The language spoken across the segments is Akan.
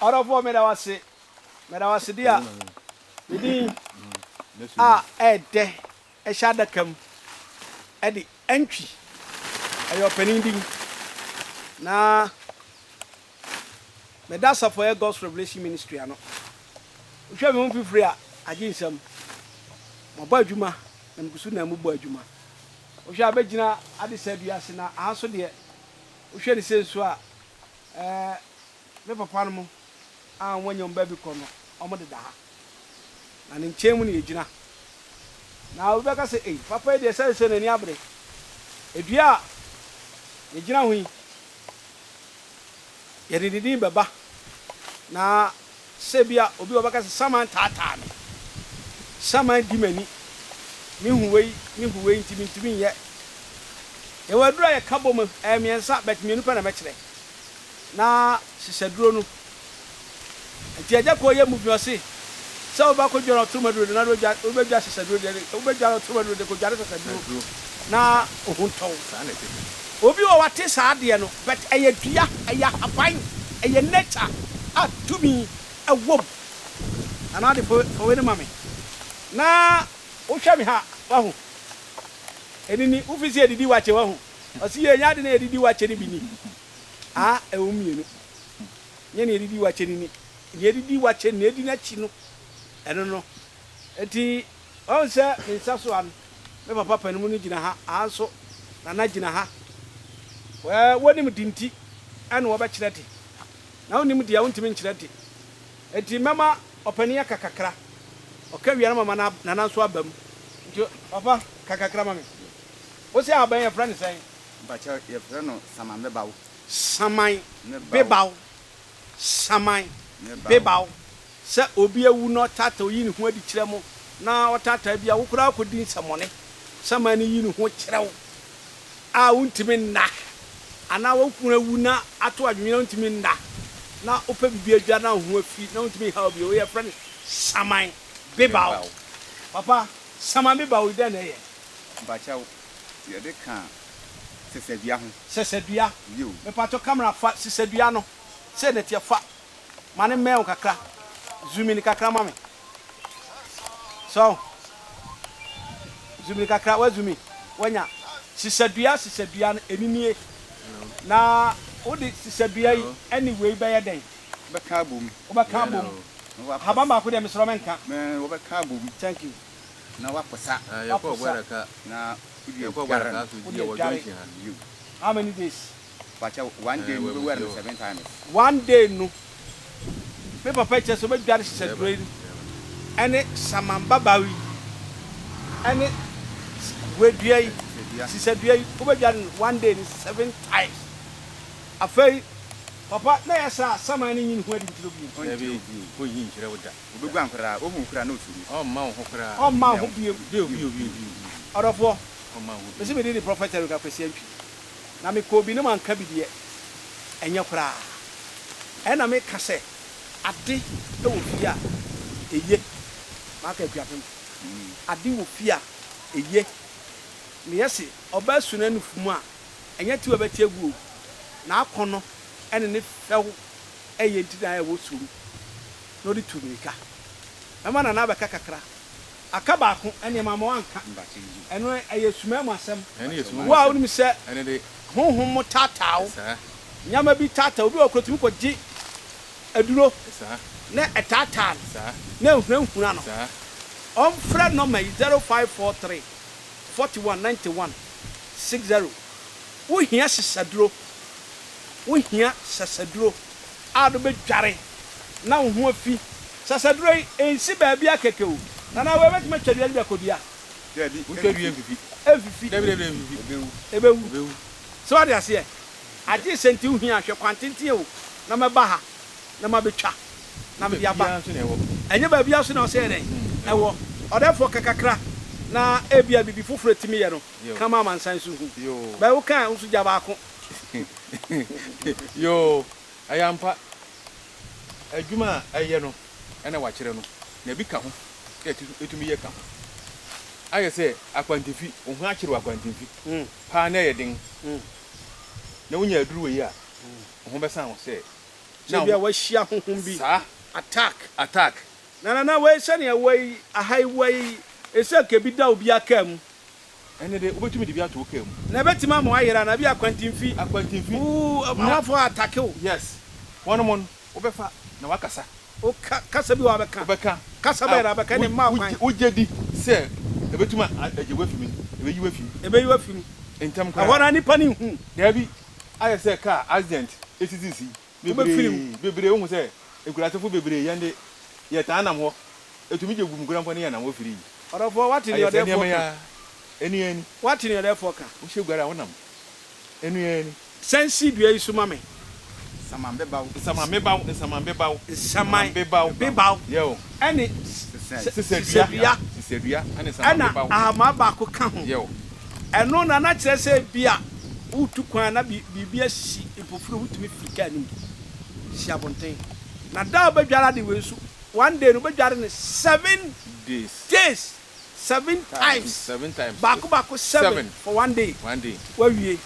Ɔdɔfoɔ meda wo ase, meda wo ase deɛ me din a ɛɛdɛ ɛhyɛ adaka mu ɛde Antwi, ɛyɛ ɔpanin din na meda asafo a ɛyɛ God's Revelation Ministry ano. Wohwɛ me ho mfifiri a, agye nsam. Mabɔ adwuma na megu so nam mu bɔ adwuma. Wohwɛ a bɛgyina adesa dua ase na aha nso deɛ wohwɛ ne sei nso a ɛɛ me papa nom a wɔanya wɔn baabi kɔ no wɔn deda ha. Na ne nkyɛn mu na yɛgyina. Na obi bɛka sɛ ei papa yi deɛ sɛ sɛ n'ani abere. Dua a yɛgyina ho yi yɛde ne din bɛba na Sɛ ebia obi wɔ hɔ ɔbɛka sɛ, Saman taataa me. Saman di m'ani. Mehu wei, mehu wei nti mintumi nyɛ. Yɛwɔ aduru a yɛka bom, ɛyɛ mmiɛnsa but mmienu pɛ na mɛkyerɛ. Na hyehyɛduro no. Nti Agya Koo yɛ movie ɔse, sɛ wobɛ kɔ dware ɔtorom aduro de na wobɛdwa hyehyɛduro deɛ wobɛdware ɔtorom aduro de kɔdware sɛsɛduro na wo ho ntɔ wo. Obi wɔ wate saa adeɛ no but ɛyɛ dua, ɛyɛ ahaban, ɛyɛ nature a tumi wɔ mu. Nana ade fa wei no ma me na wohwɛ me ha wahu ɛni ni wofi sɛ yɛdidi wakye wahu ɔse yɛ ɛnyɛ ade na yɛdidi wakye no bi ni ah ɛwɔ mmienu nyɛ na yɛdidi wakye no ni nea yɛdidi wakye nea ɛdi n'akyi no ɛno no nti wahu sɛ me nsa so ano Me papa panin no gyina ha, aha nso Nana gyina ha. Wɛɛ, wonim de nti ɛna wɔbɛkyerɛ de. Na wonnim de a, wontumi nkyerɛ de. Enti mɛma ɔpanin aka kakra. Ɔka wie a na mama Nana nso aba mu. Nti papa, ka kakra ma me. Wose ahaban yi yɛfrɛ no sɛn? Mpakyɛw, yɛfrɛ no saman bebaw. Saman bebaw. Saman bebaw. Sɛ obi awu na ɔtaataa oyi ne ho adi kyerɛ mo na ɔtaataa bi a wo koraa kɔdi nsɛmmɔne sɛ ma no yi ne ho kyerɛ wo a wontumi nna anaa wo kunu awu na ato adwennwene a wontumi nna na wopɛ biribi adware na wo ho afi na wontumi nhaw bio wei yɛfrɛ no saman bebaw. Papa, saman bebaw yi dɛn na ɛyɛ? Mpakyɛw, yɛde ka sesadua ho. Sesadua. Yiw. Mepakyɛw camera fa sesadua no sei na ɛteɛ fa. Ma no mmɛn wo kakra. Zoom in kakra ma me. So, zoom in kakra. Wa zoom in. Wanya. Sisadua, sisadua no, ɛni nie. Na wode sisadua yi ɛne wei bɛyɛ dɛn? Wobɛka abom. Wobɛka abom. Ahaban baako deɛ mesrɛ wo menka. Wobɛka abom. Thank you. Na waposa. Waposa. Na wode adware no. Wode adware. How many days? Pakyɛw one day no wobɛware no seven times. One day no me papa kyerɛ sɛ ɔbɛdware sisaduro yi ɛne samanbabaa yi ɛne wadua yi sisadua yi wobɛdware no one day no seven times afei papa na yɛ saa saman no nyi ne ho adi nkyerɛ bio. Ɔnkyerɛ wo bio. Ɔnyi nkyerɛ wo da. Ɔbɛguan koraa ɔhu wo koraa na ɔsuro. Ɔmma wo ho koraa. Ɔmma wo ho bio. Bio bio bio bio. Ɔdɔfoɔ Ɔmma wo ho bio. mese mede di Prophet Eric Akwasi Antwi. Na mekɔɔ bi na manka bi deɛ, ɛnyɛ koraa. Ɛna meka sɛ, ade wɔ fie a, eye. Maka Akuapem. Ade wɔ fie a, eye. Na yɛse ɔbaa su n'anufu mu a, ɛnyɛ tew a ɛbɛte agu o. N'akɔnnɔ ne ne fɛw yɛ nti na ɛwɔ suom na ɔde tu mmirika. Mɛma Nana abɛka kakra. Aka baako, ɛnneɛ mamma woanka. Ɛno ɛyɛ suma mu asɛm. Wo a wonim sɛ honhom mo taataa wo, nneɛma bi taataa wo. Obi wɔ hɔ koraa otumi kɔgye aduro na ɛtaataa no na ɛhunahuna no. Ɔmfrɛ nɔma yi, 0543 41 91 60. Wohia sesaduro, wohia sasaduro a wode bɛdware na wo ho afi. Sasaduro yi, ɛnsi baabiara kɛkɛ o. Nana, wei bɛtumi atwa dua no bi akɔdua? Dabi, Wotwa dua mfifi. Ɛmfifi. Dabi, dabi, ɛmfifi. Ɛbɛwu. Ɛbɛwu. Ɛbɛwu. So wate aseɛ? Agye sɛ nti wohia a, hwɛ kwan tenten o, na mɛba ha na mabɛtwa na mede aba. Baabiara nso na ɛwɔ. Ɛnyɛ baabiara nso na ɛwɔ sɛ ɛyɛ dɛn? Ɛwɔ. Ɔdɛɛfoɔ ka kakra na ebia biribi foforɔ a ɛtumi yɛ no, ka ma amansan nso hu. Bɛ woka a, wo nso gya baako. Yoo, ɛyɛ ampa. Adwuma a ɛyɛ no na wɔakyerɛ no, na bi ka ho na etumi yɛ ka ho. Ayɛ sɛ akwantemfi, wo ho akyere wo akwantemfi paa na ɛyɛ den, na wunya aduru wei a, wo ho bɛsan wo sɛ. Sɛ ebia wahyia honhom bi. Saa. Attack. Attack. Na nana wei sɛnea wei aha yi wei ɛsɛ nka ebi da obiara kaa mu. Ɛnne de wobɛtumi de bi ato wo kaa mu. Na ɛbɛtumi ama wayera anaa bi akwantinfi. Akwantinfi. Ooh amanfoɔ atake wo. Yes. Wɔnom no wobɛfa na wakasa. Wo ka kasa bi wɔ hɔ a bɛka. Wobɛka. Kasa bɛn na wobɛka ɛnne mma wo kwan. Wogye di sɛ ɛbɛtumi agye wo afi mu no, ɛbɛyi wo afi mu. Ɛbɛyi wo afi mu. Ntɛm koraa. Ɛhɔ no ara nnipa no nhu. Daabi. Ayɛ sɛ kaa accident esisisi Wobɛfiri mu. bebree bebree wohu sɛ nkuraasefo bebree yɛn de yɛtaa nam hɔ etumi gye gu mu koraa mpo ne yɛnam hɔ firii. Ɔdɔfoɔ, woate nea Ayɛ sɛ ɔdɛɛfoɔ nneɛma yi ka? ara ɛnu ara ni. Woate nea ɔdɛɛfoɔ ka? Wohyɛ guare a wonam ɛnu ara ni. San si dua yi so ma me. Nsaman bebaw. Nsaman bebaw, nsaman bebaw. Nsaman bebaw. Bebaw. Yɛo. Ɛne Sisadua. Sisadua ɛne nsaman Ɛna bebaw. ahamaa baako ka ho. Yɛo. Ɛno na na kyerɛ sɛ ebia woretu kwan na biribi asi mpofirim, wotumi firi kaa no mu si abɔnten. Na da a wobɛdware ade wei nso, one day no wobɛdware no seven Days. days, seven times, Seven times. baako baako seven for one day, One day. woawie.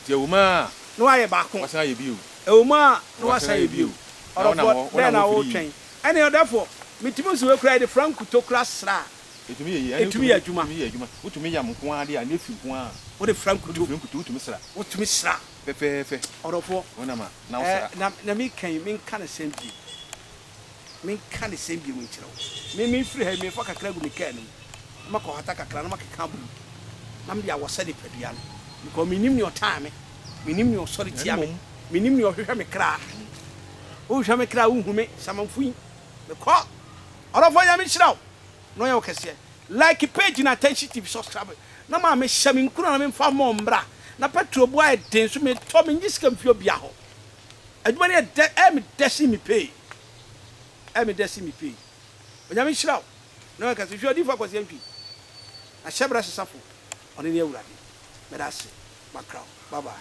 Nti ɛwom ara a. Na woayɛ baako. Wasan ayɛ bio. Ɛwom ara a na Wasan woasan ayɛ ayɛ bio. bio. Na wonam Ɔdɔfoɔ, hɔ, dɛn wonam na hɔ firii. woretwɛn? Ɛnneɛ ɔdɛfoɔ, metumi hu sɛ wei koraa yɛde fra nkuto koraa sra a. Ɛtumi yɛ yie. Ɛne Ɛtumi yɛ adwuma. Ɛtumi yɛ adwuma. Wotumi yam nko ara deɛ a, ne fi nko ara. Wode fra nkuto. Wode fra nkuto, wotumi sra. Wotumi sra. Pɛpɛɛpɛ. Ɔdɔfoɔ. Wonam a, na wosra. Ɛɛ, na, na meka yi, menka no sɛn bio? Menka no sɛn bio nkyerɛ wo? Me, mefiri ha yi, merefa kakra agu me kaa no mu, na makɔhata kakra, na makeka abom, na mede awɔsa nipadua no. Because mennim nea ɔtan me, mennim nea ɔsɔre tia me, mennim nea ɔhwehwɛ me kra. Wohwehwɛ me kra a, wonhu me, samanfo yi. Mekɔ. Ɔdɔfoɔ Nyame nhyira wo na ɔnyɛ wo kɛseɛ. Like page no Attention TV subscribe na maame hyɛ me nkuran na memfa more mmra na petrol bo ayɛ den so metɔ mennye sika mfi obia hɔ. Adwuma no yɛ dɛ ɛyɛ me dɛ sen me pay ɛyɛ me dɛ sen me pay. Onyame nhyira wo na ɔnyɛ kɛse. Hwɛ Odiyifoɔ Akwasi Antwi na hyɛbrɛ sesafo ɔno ne Awurade. Meda ase makra wo bye bye.